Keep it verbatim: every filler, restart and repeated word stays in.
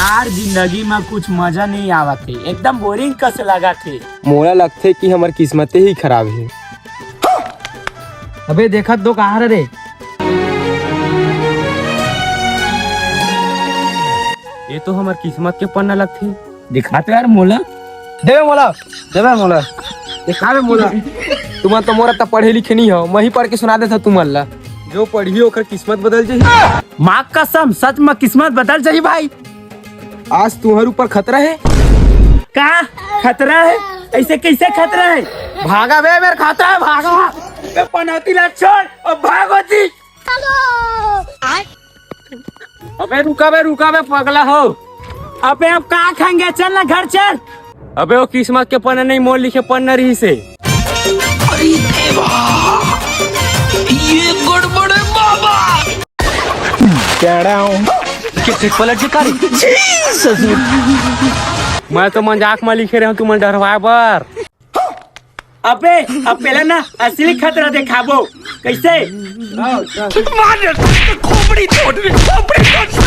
यार, जिंदगी में कुछ मजा नहीं आवत हे, एकदम बोरिंग कस लगत हे। मोला लगथे कि हमर किस्मते ही खराब हे। अबे देखत तो कहाँ रे? ये तो हमर किस्मत के पन्ना लगथे। दिखा तो यार मोला। देबे मोला, देबे मोला, दिखाबे मोला। तुमन तो मोर अतना पढ़े लिखे नहीं हो, मैं ही पढ़ के सुना देथव तुमन ला। जो पढ़ही ओकर किस्मत बदल जाही। माँ कसम, सच में किस्मत बदल जाही भाई। आज तुम्हारे ऊपर खतरा है। का खतरा है? ऐसे कैसे खतरा है? भागा बे, मेरा खतरा है, भागा। बे पनौती ला छोड़ और भागो जी। अबे रुका बे, रुका बे, पगला हो। अबे अब का खाएंगे, चल ना घर चल। अबे वो किस्मत के पन्ना नहीं, मोर लिखे पन्ना रहिसे। अरे देवा, ये गड़बड़ है बाबा। कैसे पलट के कारी? मैं तो मजाक में लिखे रहे हूँ तुमन डरवाए बर। अबे अब पहले ना असली खतरा दिखाबो। कैसे? मार दे, खोपड़ी तोड़ दे, खोपड़ी तोड़।